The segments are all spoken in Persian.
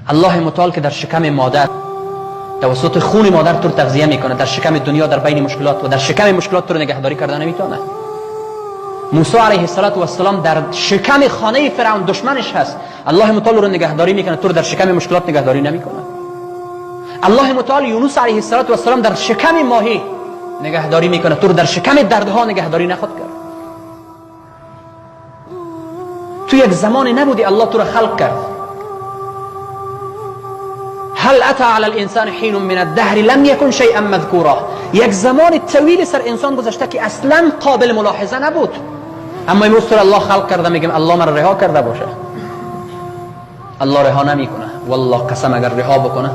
الله متعال که در شکم مادر توسط خون مادر تو رو تغذیه میکنه، در شکم دنیا در بین مشکلات و در شکم مشکلات تو رو نگهداری کرده نمیتونه. موسی علیه السلام در شکم خانه فرعون دشمنش هست، الله متعال رو نگهداری میکنه، تو رو در شکم مشکلات نگهداری نمیکنه. الله متعال یونس علیه السلام در شکم ماهی نگهداری میکنه، تو رو در شکم دردها نگهداری نخواد کرد. تو یک زمان نبودی الله تو رو خلق کرد. هل اتى على الانسان حين من الدهر لم يكن شيئا مذكورا. یک زمان طویل سر انسان گذشته که اصلا قابل ملاحظه نبود، اما امروز تو الله خلق کرده، میگم الله مرا رها کرده باشه. الله رها نمیکنه، والله قسم اگر رها بکنه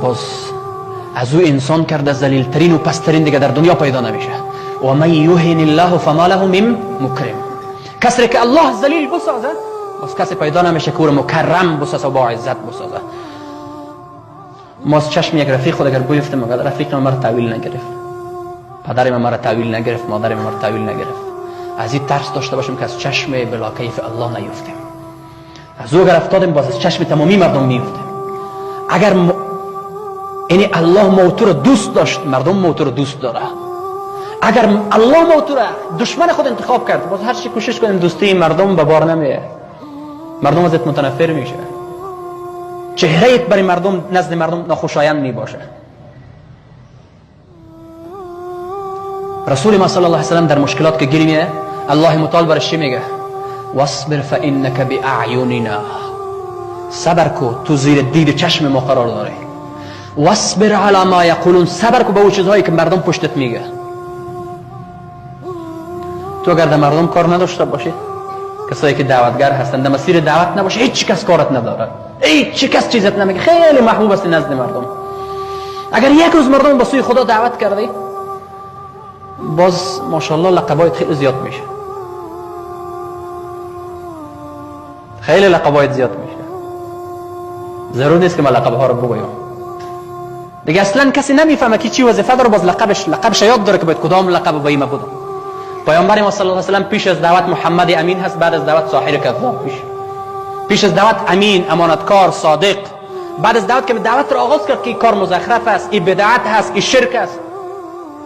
باز از او انسان کرده ذلیل ترین و پسترین دیگه در دنیا پیدا نمیشه. و من یهن الله فما له من مکرم. کسی که الله ذلیل بسازه باز کسی پیدا نمیشه که او مکرم بسازه و با عزت بسازه. ما از چشم یک رفیق خود اگر بیفتیم، مگر رفیق من مرا تحویل نگرفت، پدر من مرا تحویل نگرفت، مادر من مرا تحویل نگرفت، از این ترس داشته باشیم که از چشم بلا کیف الله نیفتیم. از او اگر افتادیم باز از چشم تمامی مردم میفتیم. اگر یعنی الله موتو رو دوست داشت، مردم موتو رو دوست داره. اگر الله موتو رو دشمن خود انتخاب کرد، باز هر چی کوشش کنیم دوستی مردم به بار نمیه، مردم ازت متنفر میشه، چهره برای مردم نزد مردم ناخوشایند می باشه. رسول ما صلی الله علیه و سلم در مشکلات که گیر میه، الله متعال برش چی میگه؟ واصبر فانک باعیننا. صبر کو، تو زیر دید چشم ما قرار داری. واصبر علی ما یقولون، صبر کو به اون چیزهایی که مردم پشتت میگه. تو اگر در مردم کار نداشته باشی، کسایی که دعوتگر هستند در مسیر دعوت نباشه، هیچ کس کارت نداره، هیچ کس چیزت نمیگه، خیلی محبوب هستی نزد مردم. اگر یک روز مردم به سوی خدا دعوت کردی، باز ماشاءالله لقبایت خیلی زیاد میشه، خیلی لقبایت زیاد میشه. ضرور نیست که من لقبها رو بگویم دیگه، اصلا کسی نمیفهمه که چی وظیفه داره، باز لقبش یاد داره که باید کدام لقب به این بدم. پیامبر ما صلی الله علیه و سلم پیش از دعوت محمد امین هست، بعد از دعوت ساحر کذاب. پیش از دعوت امین، امانتکار، صادق. بعد از دعوت که دعوت را آغاز کرد که این کار مزخرف است، این بدعت هست، این شرک است،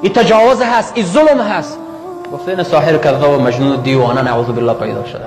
این تجاوز هست، این ظلم هست، گفته این ساحر کذاب و مجنون و دیوانه نعوذ بالله پیدا شده.